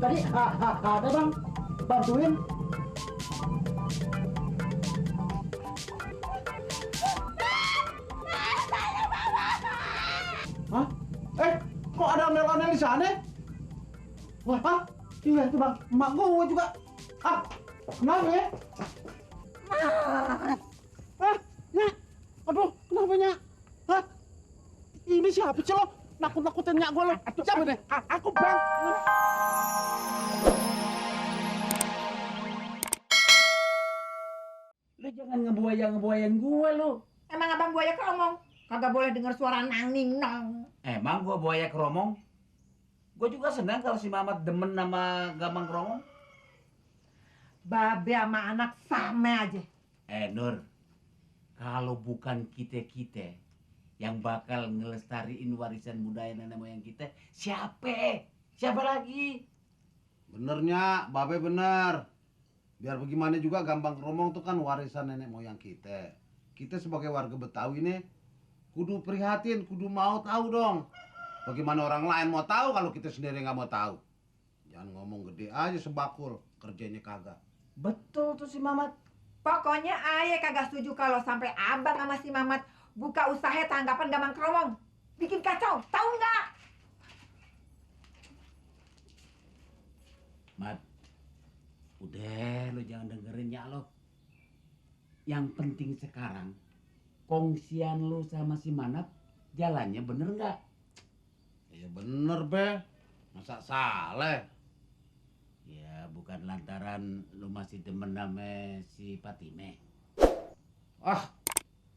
Tadi ada bang, bantuin. Hah? Kok ada ondel-ondel di sana? Wah, iya itu bang, emak gue juga. Kenapa ya? Nya, aduh, kenapa Nya? Ini siapa sih lo? Nakut-nakutin nyak gue lo. Siapa deh? Aku bang. Lo jangan ngebuayan gue lo. Emang abang buaya keromong? Kagak boleh dengar suara nang ning nong. Emang gue buaya keromong? Gue juga senang kalau si Mamat demen sama Gambang Keromong. Babe sama anak sama aja. Nur, kalau bukan kita yang bakal ngelestariin warisan budaya nenek moyang kita, siapa? Siapa lagi? Benernya, Babe bener. Biar bagaimana juga Gambang Keromong itu kan warisan nenek moyang kita. Kita sebagai warga Betawi ini kudu prihatin, kudu mau tahu dong. Bagaimana orang lain mau tahu kalau kita sendiri nggak mau tahu. Jangan ngomong gede aja sebakul, kerjanya kagak. Betul tuh si Mamat. Pokoknya ayah kagak setuju kalau sampai abang sama si Mamat buka usaha tanggapan Gambang Keromong. Bikin kacau, tahu nggak? Mat, udah lo jangan dengerin nyak lo. Yang penting sekarang, kongsian lo sama si Manap jalannya bener nggak? Ya bener, Be. Masa salah? Ya bukan lantaran lo masih demen sama si Patime.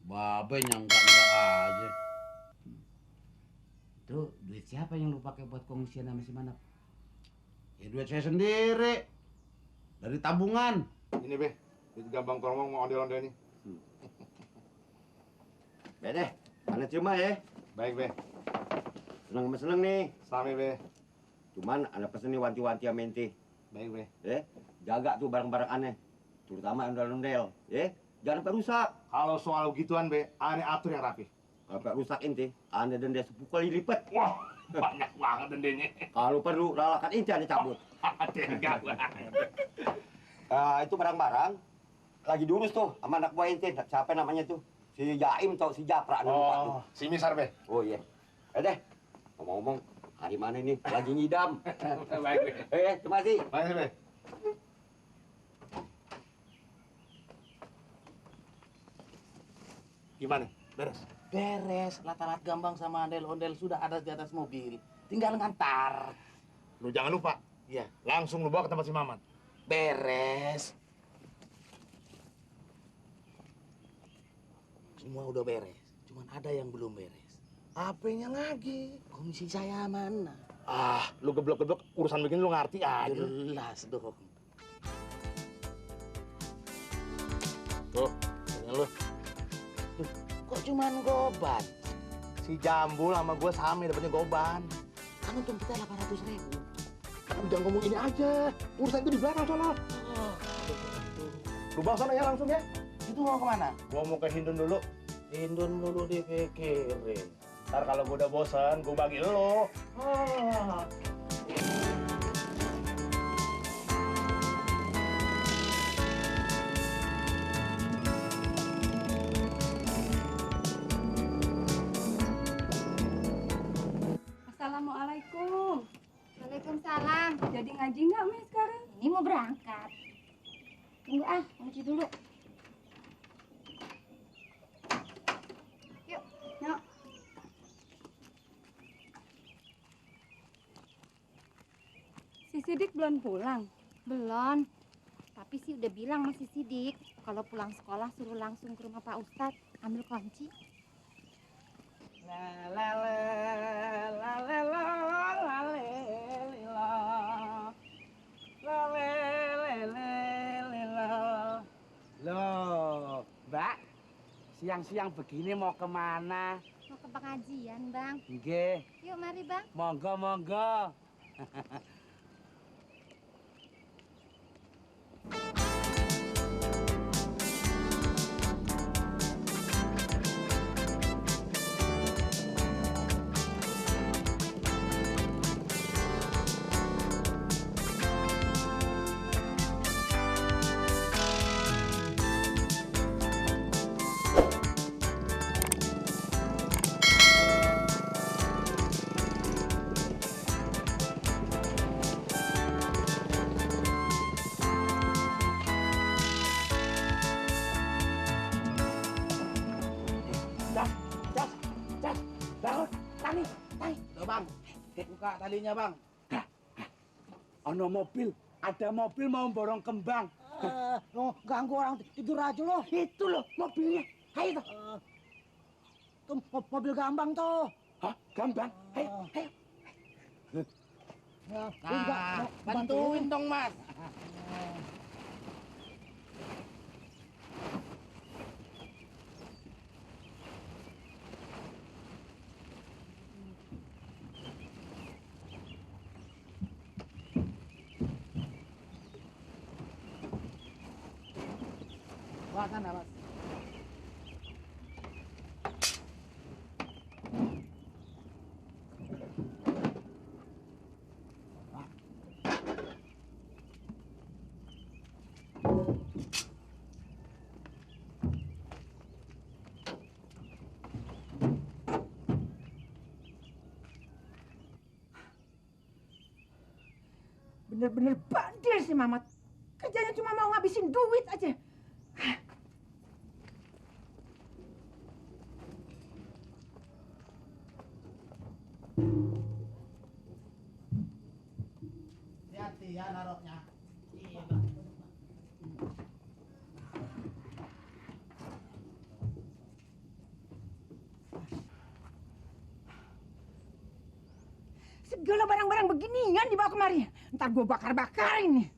Babe nyangka-nyangka aja. Itu duit siapa yang lo pakai buat kongsian sama si Manap? Ya duit saya sendiri. Dari tabungan. Ini Be, duit Gambang Keromong mau ondel-ondel nih. Be deh, mana terima ya? Baik Be, Seneng nih. sami Be. Cuman ada pesen nih wanti-wanti sama ente. Baik Be. Jaga tuh barang-barang aneh. Terutama ondel-ondel, Jangan sampai rusak. Kalau soal gituan Be, aneh atur yang rapi. Kalau sampai rusak ente, ane denda 10 kali lipat. Wah, banyak banget dendenya. Kalau perlu, lalakan ente ane cabut. Tega banget. Itu barang-barang lagi diurus tuh sama anak buah ente. Siapa namanya tuh? Si Jaim atau si Japra, lupa tuh. Oh, si Misar Be. Oh iya. Deh, ngomong-ngomong, hari mana ini? Lagi ngidam. Baik Be. Terima kasih. Baik Be. Gimana? Beres? Beres, lalat Gambang sama ondel-ondel sudah ada di atas mobil. Tinggal ngantar. Lu jangan lupa. Iya. Langsung lu bawa ke tempat si Mamat. Beres. Semua udah beres. Cuman ada yang belum beres. Apanya lagi? Komisi saya mana? Lu geblok-geblok urusan begini lu ngerti aja. Jelas dong. Tuh, ini lu. Kok cuman goban? Si Jambul sama gua sama dapetnya goban. Kan untung kita 800.000. Jangan ngomong ini aja. Urusan itu di belakang sono. Lu bawa sana ya langsung ya. Itu mau kemana? Gua mau ke Hindun dulu. Hindun dulu dipikirin. Ntar kalau gua udah bosan, gua bagi lo. Assalamualaikum. Waalaikumsalam. Jadi ngaji nggak, Mi, sekarang? Ini mau berangkat. Tunggu nyuci dulu. Yuk. Yuk. Si Sidik belum pulang? Belum. Tapi sih udah bilang sama si Sidik, kalau pulang sekolah suruh langsung ke rumah Pak Ustadz, ambil kunci. La la la la la la la le la la le le la. Loh, Mbak, siang-siang begini mau kemana? Mau ke pengajian, Bang. Nggih, Yuk, mari, Bang. monggo monggo. tali. Tuh bang, buka talinya bang. Ono mobil, ada mobil mau borong kembang. Lo ganggu orang tidur aja lo. Itu loh mobilnya. Ayo tuh. Tuh mobil gambang tuh. Hah, kembang? Ayo, ayo. Ya, Nah, bantuin dong mas. Wah, sana mas. Bener-bener bandel si Mamat. Kerjanya cuma mau ngabisin duit aja. Hati-hati ya naroknya. Iya bang. Segala barang-barang beginian dibawa kemari. Ntar gua bakar-bakarin nih.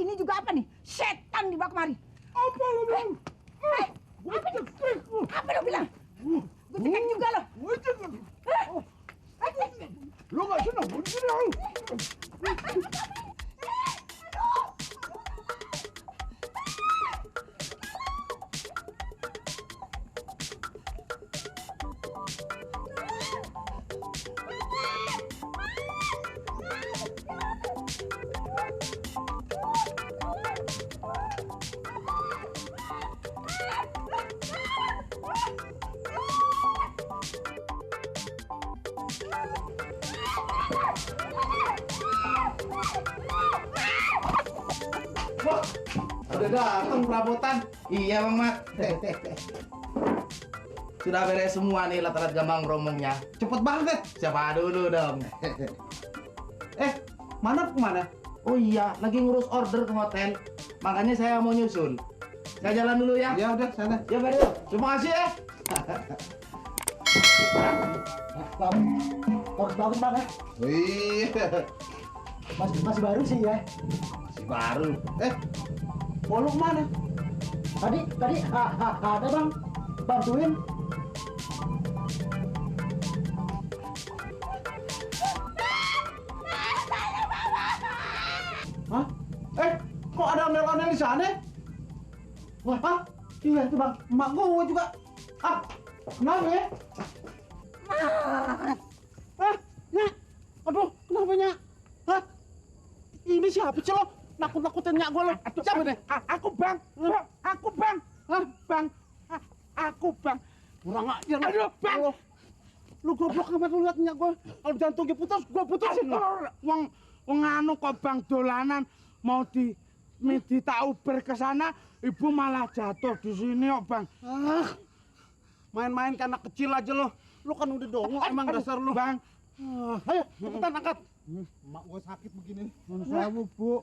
Ini juga apa nih? Setan dibawa kemari. Apa lu bilang? Apa lu bilang? Gua cekek juga lo. Lo gak senang begini lo. Wah, udah datang perabotan. Iya Bang Mat. Sudah beres semua nih latar gambang romongnya. Cepet banget. Siapa dulu dong? Mana kemana? Oh iya, lagi ngurus order ke hotel. Makanya saya mau nyusul. Saya jalan dulu ya. Ya udah sana. Ya Mario, terima kasih ya. Bagus banget. Wih, Masih baru sih ya. Masih baru. mau lu kemana? Tadi ada bang bantuin. Hah? Kok ada ondel-ondel di sana? Wah, iya tuh bang, emak gua juga. Kenapa ya? Nyak, aduh, kenapa Nyak? Ini siapa sih lo? Nakut-nakutin Nyak gua lo. Siapa nih? Aku bang, aku bang, bang, aku bang. Kurang ajar lo. Aduh bang, lu goblok amat lu liat Nyak gua. Kalau jantungnya putus, gua putusin lo. Wong anu kok bang dolanan mau tak uber ke sana, ibu malah jatuh di sini kok bang. Main-main ke anak kecil aja lo. Lu kan udah dongo emang dasar lu. Bang. Ayo, cepetan angkat. Mak gua sakit begini. Sabu, Bu.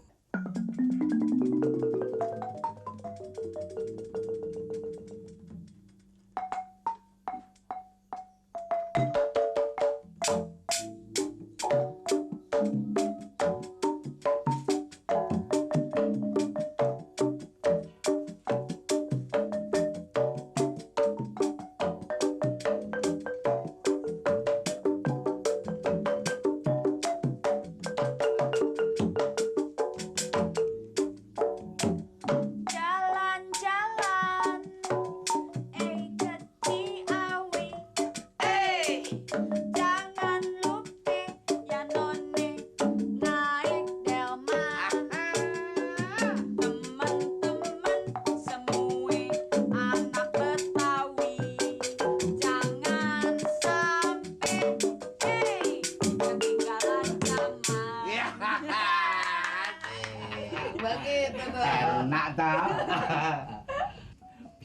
Enak tau.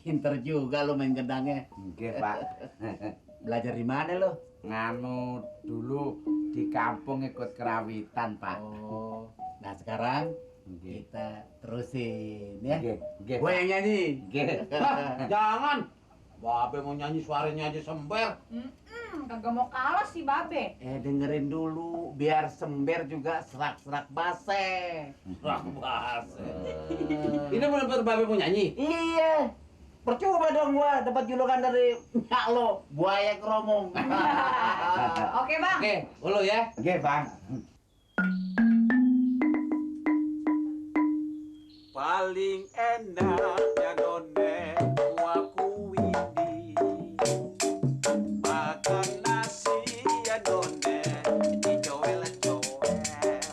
Pinter juga lo main gendangnya. Oke Pak. belajar di mana lo? Nganu dulu di kampung ikut kerawitan, Pak. Oh, nah sekarang kita terusin ya. Nggih, Gue Pak. yang nyanyi. Nggih. Jangan. Babe mau nyanyi suaranya aja sember. Kagak mau kalah si Babe. Dengerin dulu, biar sember juga serak-serak base. Serak base. Ini bener-bener Babe mau nyanyi? Iya, percuma dong gua dapat julukan dari nyak lo, buaya keromong. Oke, Bang. Oke, ulu ya. Nggih, Bang. Paling enak ya none kuaku ini makan nasi ya none dicoel-coel.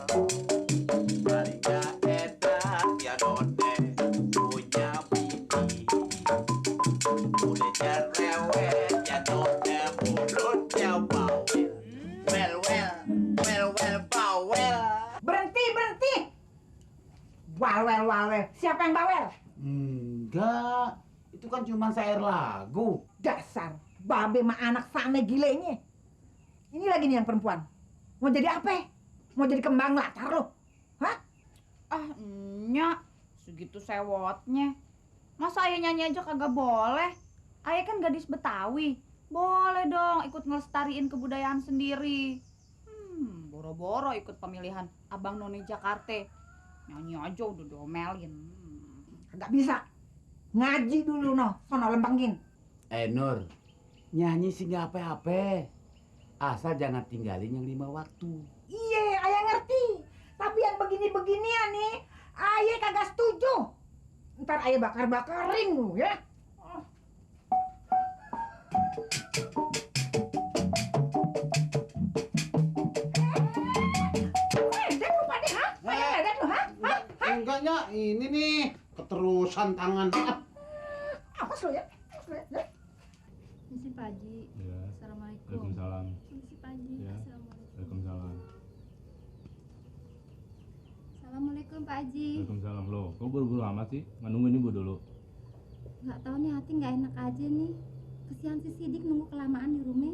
Paling gak enak ya none punya bini mulutnya rewel ya none mulutnya bawel. Well bawel. Berhenti. Bawel. Siapa yang bawel? Enggak, itu kan cuma syair lagu. Dasar Babe mah anak sana gilenya. Ini lagi nih yang perempuan. Mau jadi apa? Mau jadi kembang latar lo? Hah? Ah, nyak, segitu sewotnya. Masa ayah nyanyi aja kagak boleh? Ayah kan gadis Betawi. Boleh dong ikut ngelestariin kebudayaan sendiri. Boro-boro ikut pemilihan Abang None Jakarta. Nyanyi aja udah diomelin. Kagak bisa. Ngaji dulu no, sono lempengin. Nur, nyanyi sih nggak apa-apa. Asal jangan tinggalin yang 5 waktu. Iya, ayah ngerti. Tapi yang begini-beginian nih, ayah kagak setuju. Ntar ayah bakar-bakarin lu ya. Ledek lu pada, ha? Pada ledek lu, ha? Enggaknya ini nih keterusan tangan. Awas lu ya. Misi Pak Haji. Ya. Assalamualaikum. Waalaikumsalam. Misi Pak Haji. Ya. Assalamualaikum. Waalaikumsalam. Assalamualaikum Pak Haji. Waalaikumsalam. Loh, kok buru-buru amat sih? Nggak nungguin ibu dulu. Nggak tahu nih hati nggak enak aja nih. Kesian si Sidik nunggu kelamaan di rumah.